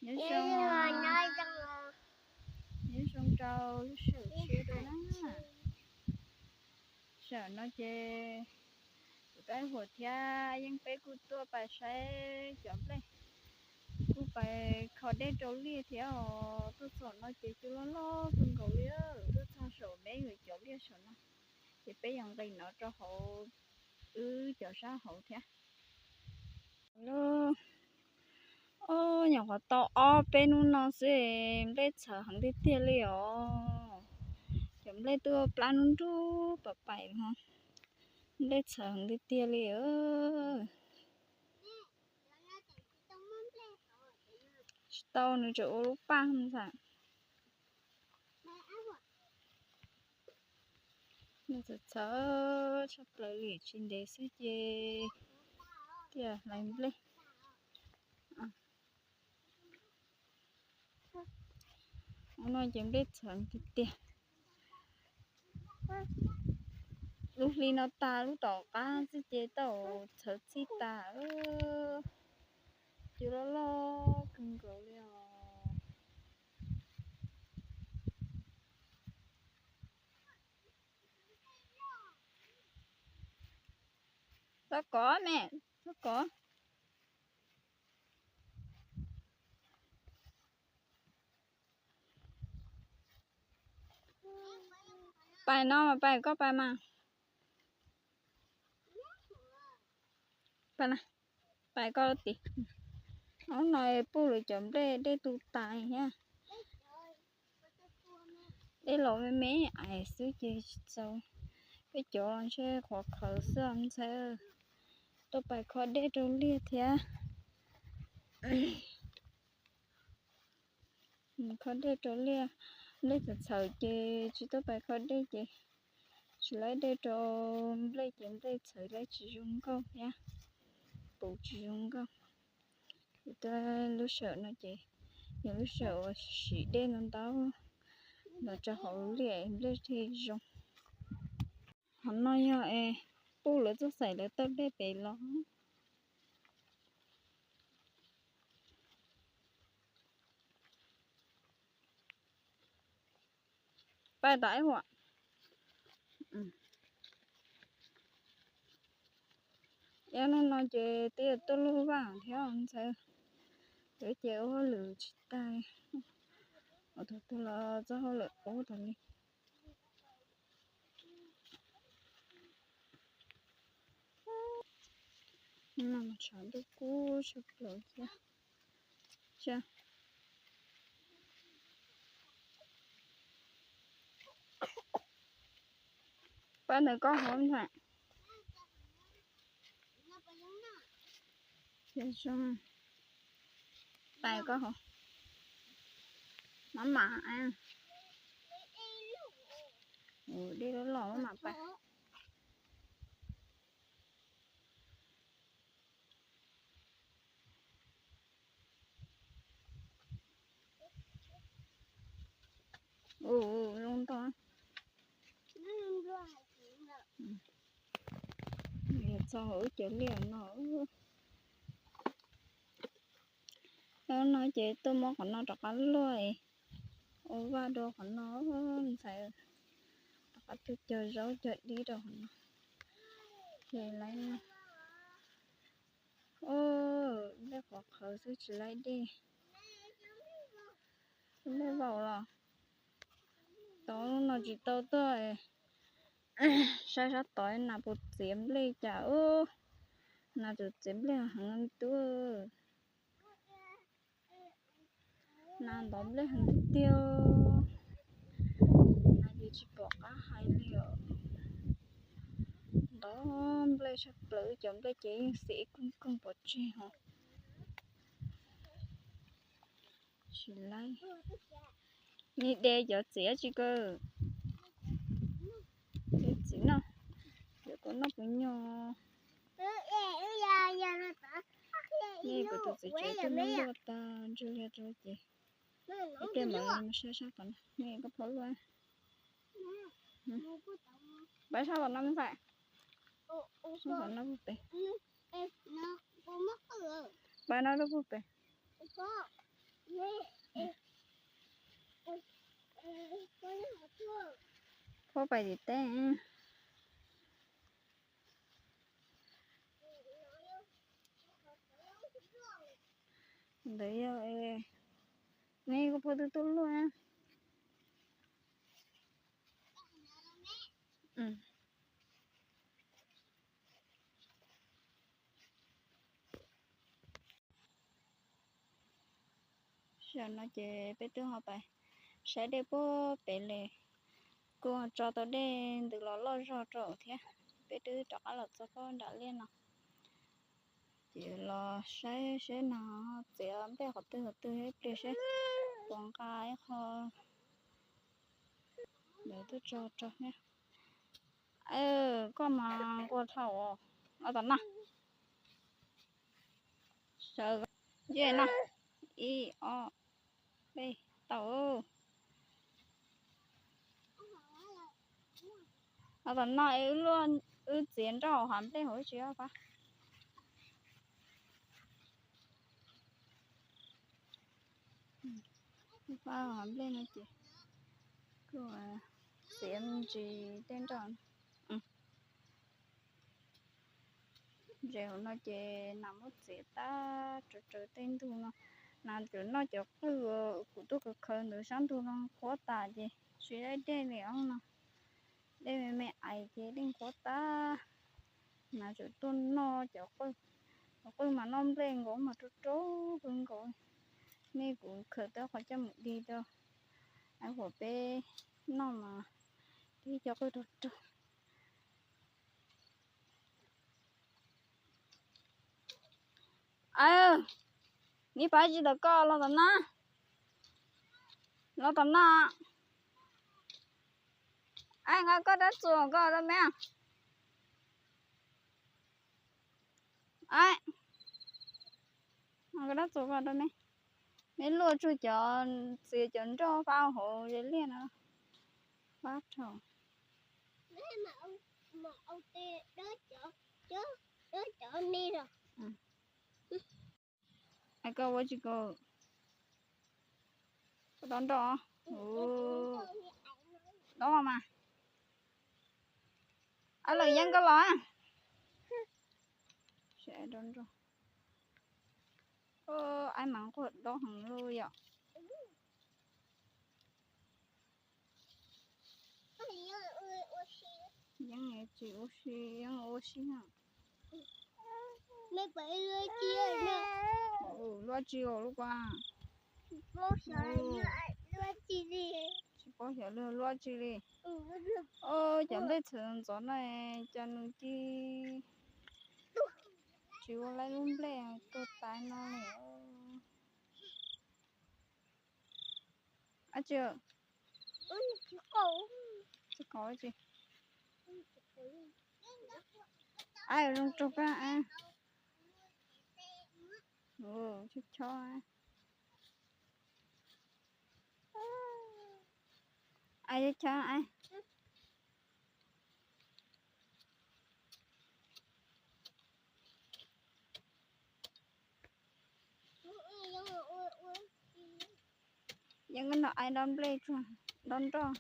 Nyob zoo, nyob zoo rau lub sij hawm tshiab dua na. Sij hawm no ces kuv tab huam thiab Yeej peb kuj tuaj pais saib cov nplej, kuj pais kho dej rau liaj thiab os. Tuaj txog no ces cua loj loj kawg nkaus li. Tuaj txog saum me nyuam cov liaj saum no, ces peb yuav nqis no rau hauv wb cov sab hauv thiab. Nyuam qhuav tau ob peb hnub no xwb, nplej txhawv heev tiag tiag li os. Cov nplej tuaj plab nruab nrub pam paim no, nplej txhawv heev tiag tiag li. Tsis tau, nws tseem ua lub paj ntag. Nws txhawv txhawv tshaj plaws li, tsis ntev xwb ces tiaj hlais nplej. Hnub no ces nplej txhawv tiag tiag. Lub hli no tag lub tom qab xwb ces tau txhawv txhij tas. Cua loj loj kawg nkaus li os. Txhob kov me, txhob kov. Pais no, pais koj pais mas. Pais na, pais koj tim. Hnub no puj lawv cov nplej dej tu tas thiab. Dej los me me ais xwb ces tsis txaus. Peb cov los ntshe qhuav qhawv xwb ntxhais. Tuaj pais kho dej rau liaj thiab. Kho dej rau liaj, nplej txhawv txhawv ces tsis tuaj pais kho dej ces tsis laib dej rau nplej ces nplej txhawv laib tsis zoo nkauj thiab, puv tsis zoo nkauj. Ces tuaj lub sij hawm no ces yog lub sij hawm uas siv dej ntau ntau los rau hauv liaj nplej thiaj zoo. Qhov no yog es puj lawv txoj xaim lawv tawm dej pem los. Pais tom ib huam. Ib hnub no ces twb tuaj luaj vaj thiab ntxhais, lawv ces ua hauj lwm tsis tag, ua tus twg los txoj hauj lwm ub tas li. Hnub no mas tshav ntuj kub tshaj plaws thiab. Pais ntawm koj hauv ntag. Pais koj hauv. Maj mam, dej loj loj maj mam pais. Ua zoo ntau. Yog txog hauv wb cov liaj no. Hnub no ces tuaj muab qhov no rov qab luaj, ua vaj dua qhov no, ntxhais rov qab tuaj cog zaub cog dib rau qhov no. Ces lawv, nplej qhuav qhawv xwb tsis laib dej. Nplej vau los tau no tsis tau tuaj saib sab tod nas puas txiav nplej cas. Nas tseem txiav nplej heev tuaj. Nas ntov nplej heev tiag tiag. Nas ces tsis pom qab hais li os. Ntov nplej tshaj plaws, cov nplej ces yeej xim ib koog koog pov tseg hos. Tsis laib. Nws de cov txiv tsi kawg. Cov txiv no, cov kua noj puas nyuag. Nej kuv tus txiv tsev twb muab luaj tag ntswg liag rau ces, ib pliag mam li mus saib sab tom no, nej koj phob luaj. Pais sab tom no me ntxhais. Sab tom no puag pem. Pais no rau puag pem. Phob pais tim teb. Ntawd yog, neb kuj phob twb tuaj luaj na. Zaum no ces peb twb ho pais saib dej puag pem li, kuj tso tau dej ntws los loj zog rau thiab. Peb twb rov qab los txog puag nram liaj no, ces los saib seb no txiav nplej qhov twg qhov twg ib pliag seb puas nqa ib qho ntawd tuaj tso rau thiab. Koj mas nquag dhau, los tom no. Sawv, nce no, ib ob peb, tau. Los tom no es wb txiav nroj hav nplej hauv tsis pab. Pab hav nplej no ces kuj txiav me ntsis tej nroj. Ntses hauv no ces nas muab txiav tag, tsawv tsawv tej ntug no. Nas tseem noj cov qwj uas kuv tuaj khaws khaws ntawd sab ntug no qhuav tas ces tsis laib dej li os no. Dej me me ais ces dej qhuav tag. Nas tseem tuaj noj cov qwj, cov qwj mas noj nplej nkaus mas rau rau kawg nkaus. Nej kuv khaws tau qhov coj mus dig rau, es peb noj mas dig cov qwj rau rau. Aw, neb pab tsis tau koj los tom no. Los tom no. Aw, nqa koj rab txuas koj rau me. Aw, nqa koj rab txuas koj rau me. Neb luaj tsuag cov txiav cov nroj pab hauv ze liaj no. Pab rau. Aw, koj ua tsis kau. Koj dob nroj. Dob mas. Aw, lawm yeej koj los. Aib mas nquag dob heev li yom. Yeej tsis ua si, yeej ua si na. Luaj tsis os lub kuab. Tsis paub xyov luaj tsis li. Cov nplej txhwv ntxov no cas nws ci tsis ua laib lub nplej tuag tas no li. Ab tsi, tsis qau tsi. Ab, zoo rau koj. Chob chob. Ab, chob chob. Yeej koj nrog aib dob nplej tsuag, dob nroj.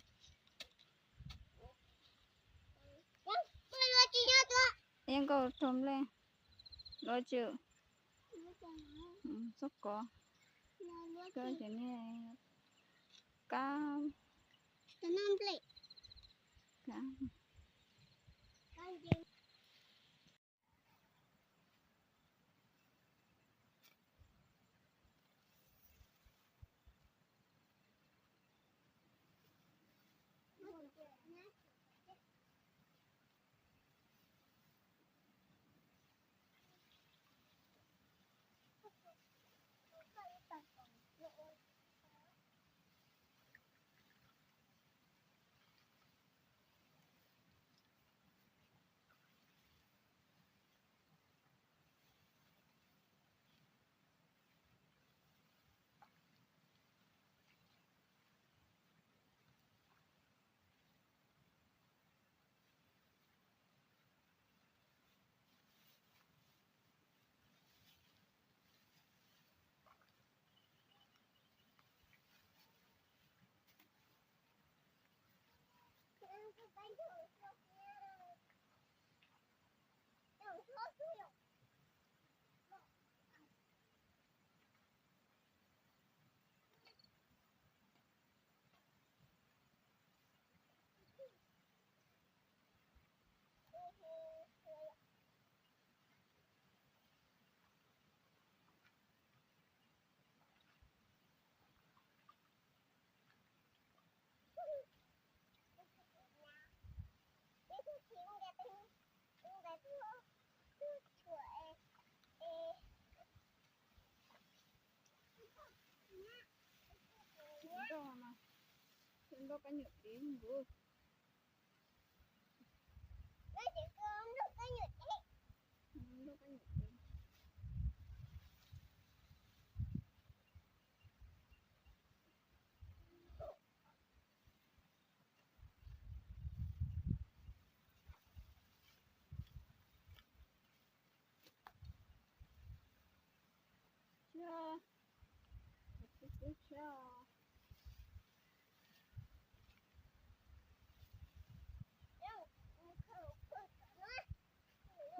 Yeej koj rau nplej, luaj tsis, txob kov, koj ces niag kab, kab. roj no, coj nroj kab nyuam dev nkaus.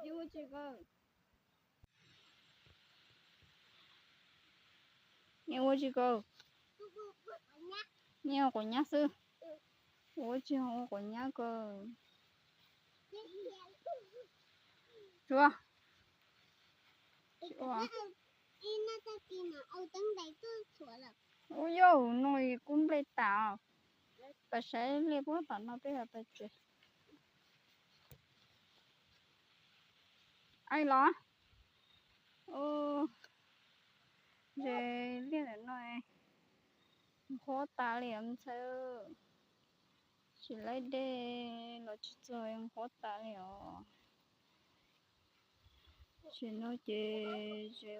Yuj ua tsi kawg? Nej ua tsi kawg? Nej ua quav nyab xwb. Ua tsi ua quav nyab kawg? Tsuav. Ua yau no kuj nplej tas. Pab saib liaj puag tom no peb ho pab tsev. Ai los. Ze liaj ntawm no nqhuab tas li os ntxhais. Tsis laib dej los tsis txog nqhuab tas li os. Tam no ces ze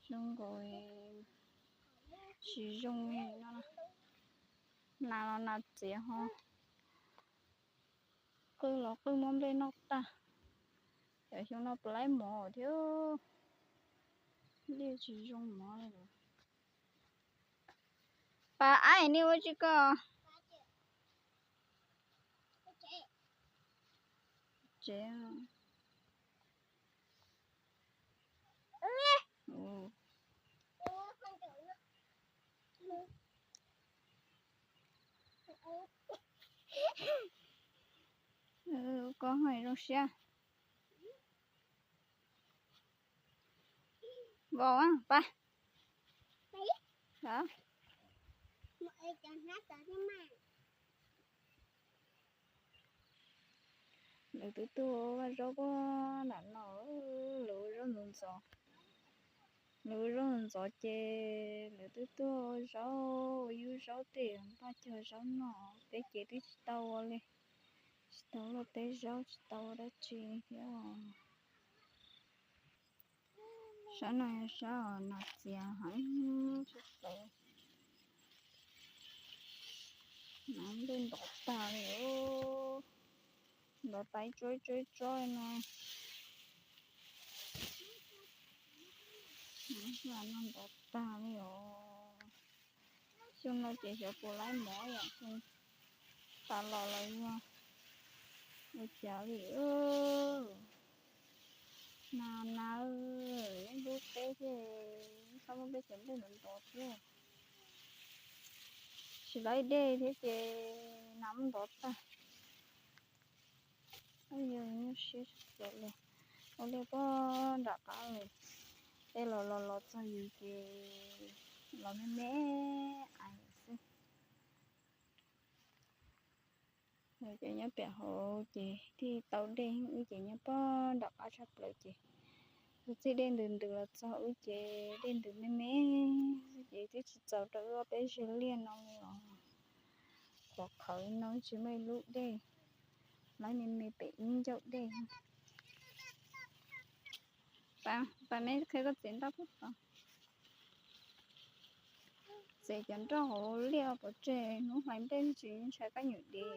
zoo nkaus tsis zoo li no. Nas los nas txiav ho. Qwj los qwj muab nplej noj tag. Cov xyoo no puas laib mov thiab. Liaj tsis zoo mov li. Pab aib, nej ua tsi koj? Tsev. Koj ho zoo siab. Vau, pab. Lawv twb tuaj ua zaub puag nram no, lawv ua zaub ntxov ntxov. Lawv ua zaub ntxov ntxov ces lawv twb tuaj ua zaub, ua yub zaub tej, npaj cog zaub noj. Peb ces twb tsis tau ua li, tsis tau luaj teb zaub, tsis tau ua dab tsi thiab. Sab no yog sab nas txias heev tshaj plaws. Nas nplej ntov tag li, ntov tas ib tsob ib tsob ib tsob no. Nas no ntov tag li os. Xyoo no ces xyov puas laib mov yom, xyoo tas los los yog ua cas li. Nas nas, yeej hlub peb thiab, txhob muab peb cov nplej ntov ntov thiab. Tsis laib dej thiab ces nas muab ntov tag. Yog nyuaj siab tshaj plaws li. Ua liaj puag nram qab li, tej los los los txog yus ces los me me ais xwb. Ces nyob pem hauv ces thiaj tau dej, wb ces nyob puag nram qab tshaj plaws ces tus txij dej ntws ntws los txog wb ces dej ntws me me xwb ces twb tsis txaus rau wb ob peb zeg liaj no li os. Qhuav qhawv no tsis muaj ib lub dej, laib me me pem ib ncauj dej. Pab me qhia koj txiv nroj pub tod. Txiv cov nroj hauv liaj pov tseg hnub hlais nplej tsis ntshai kab nyuam dev.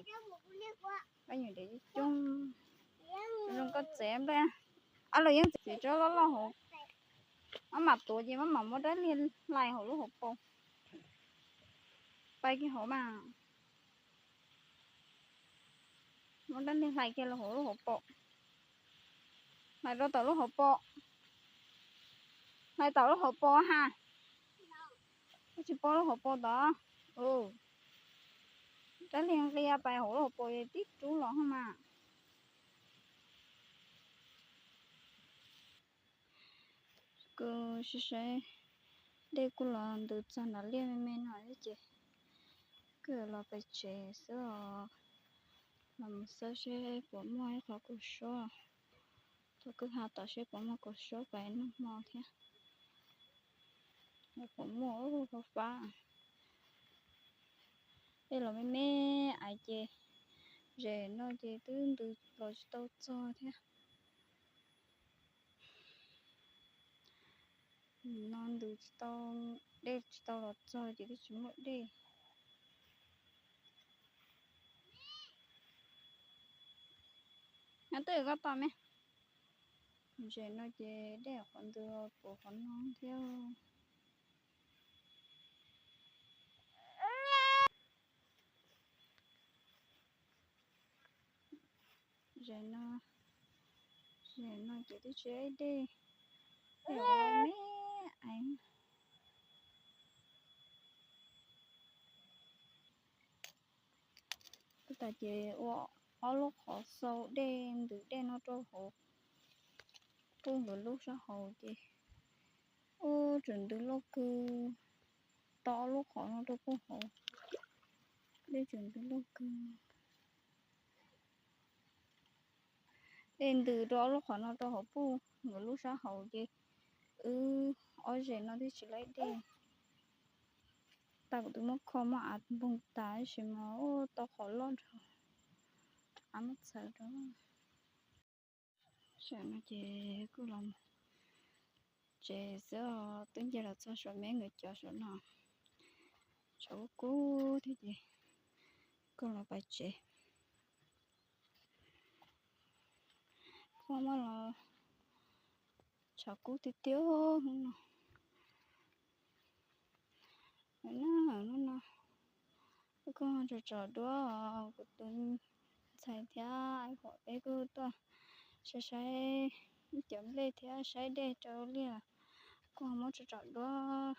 Kab nyuam dev coob coob. Zoo koj txiv nplej. Ob los yeej txiv tsob loj loj hauv. Maj mam tuav ces maj mam muab dab liag hlais hauv lub hauv paus. Pais kiag hauv mas. Muab dab liag hlais kiag los hauv lub hauv paus. Hlais rau tom lub hauv paus. Hlais tom lub hauv paus ha. Tsis pom lub hauv paus tod. Dab liag nqia pais hauv lub hauv paus tib rub los hos mas. Kuv saib saib, dej kuj los ntws txog nram liaj me me no thiab ces kuj los pem tsev xwb os. Los mus xauj seb puas muaj ib qho kaus suab. Thaum kwj ha tom seb puas muaj kaus suab pais noj hmo thiab. Puas muaj, fab fab. Dej los me me ais ces zem no ces twb ntws los tsis tau txog thiab. No ntws tsis tau, dej tsis tau los txog ces twb tsis muaj dej. Nyob twj koj tos me. Zem no ces dej qhov ntws puv qhov no thiab. Zem no, zem no ces twb tsis dej, dej me ais. Tab tas ces ua ob lub qhov xau dej, ntws dej no rau hauv, puag nkawd lub sab hauv ces ua tseem ntws loj kawg, tau ob lub qhov no rau puag hauv, dej tseem ntws loj kawg. Dej ntws rau ob lub qhov no rau hauv puag nkawd lub sab hauv ces wb ob zem no twb tsis laib dej. Tas kuv twb muab kho muab av npoog tas tab sis mas ua tau qhov loj nrho, av muab txhawv rau. Saum no ces kuj los tsev xwb os, twb nce los txog saum me nkawd cov saum no, tshav kub kub thiab ces kuj los pais tsev. Kuj muab los tshav kub tiag tiag hnub no. Hnub no kuj tsom tsom duab, kuv tus ntxhais thiab peb kuj tuaj saib saib ib cov nplej thiab saib dej rau liaj, kuj ho muab tsom tsom duab.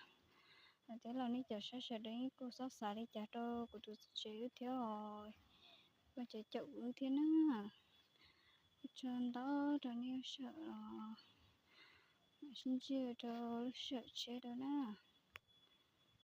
Tiab los nej cov saib sawv daws kuj txhob xav li cas rau kuv tus txiv tsev wb thiab os, kuj cov caum wb thiab na. Kuj tso ntau rau nej sawm los sib ntsib rau lub sij hawm tshiab rau na.